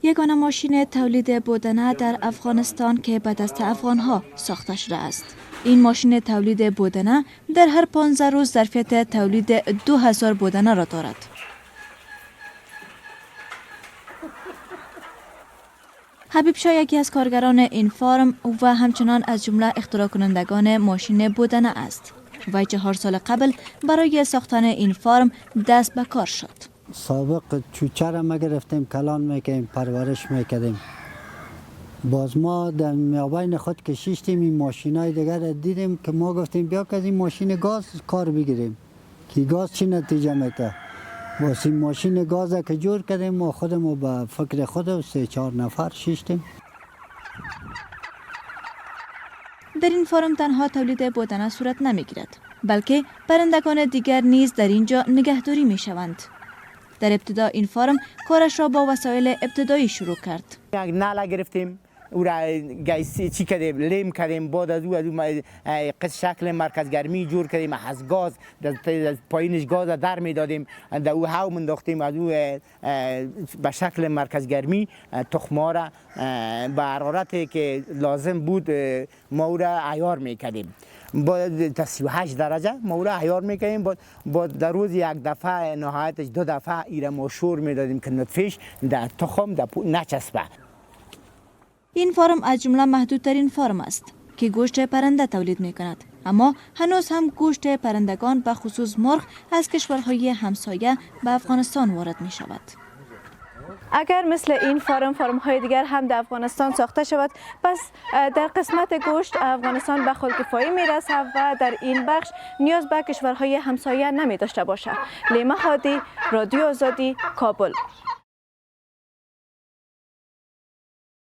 یگانه ماشین تولید بودنه در افغانستان که به دست افغانها ساخته شده است. این ماشین تولید بودنه در هر 15 روز ظرفیت تولید 2000 بودنه را دارد. حبیب شاه یکی از کارگران این فارم و همچنان از جمله اختراع کنندگان ماشین بودنه است. وی 4 سال قبل برای ساختن این فارم دست به کار شد. سابق چوچه را ما گرفتیم، کلان میکردیم، پرورش میکردیم. باز ما در میابین خود که شیشتیم، این ماشین های دیگر را دیدیم که ما گفتیم بیا که از این ماشین گاز کار بگیریم که گاز چی نتیجه میده. باز این ماشین گاز که جور کردیم، ما خودمو به فکر خود سه چهار نفر شیشتیم. در این فارم تنها تولید بودنه صورت نمیگیرد، بلکه پرندگان دیگر نیز در اینجا نگهداری می شوند. در ابتدا این فارم کارش را با وسایل ابتدایی شروع کرد. یک ناله گرفتیم، او را گیسی چی کردیم، لیم کردیم. بعد از او قسم شکل مرکز گرمی جور کردیم از گاز. از پایینش گاز در میدادیم، در او هوا منداختیم. از او به شکل مرکز گرمی تخما را به حرارتی که لازم بود ما او را عیار میکردیم. با تا 38 درجه ما او را عیار میکردیم. با در روز یک دفعه، نهایتش دو دفعه ایره ما شور میدادیم که نطفه‌ش در تخم در نچسبه. این فارم از جمله محدودترین فارم است که گوشت پرنده تولید می کند، اما هنوز هم گوشت پرندگان، به خصوص مرغ، از کشورهای همسایه به افغانستان وارد می شود. اگر مثل این فارم، فارم های دیگر هم در افغانستان ساخته شود، پس در قسمت گوشت افغانستان به خودکفایی میرسه و در این بخش نیاز به کشورهای همسایه نمی داشته باشه. لیمه هادی، رادیو آزادی، کابل.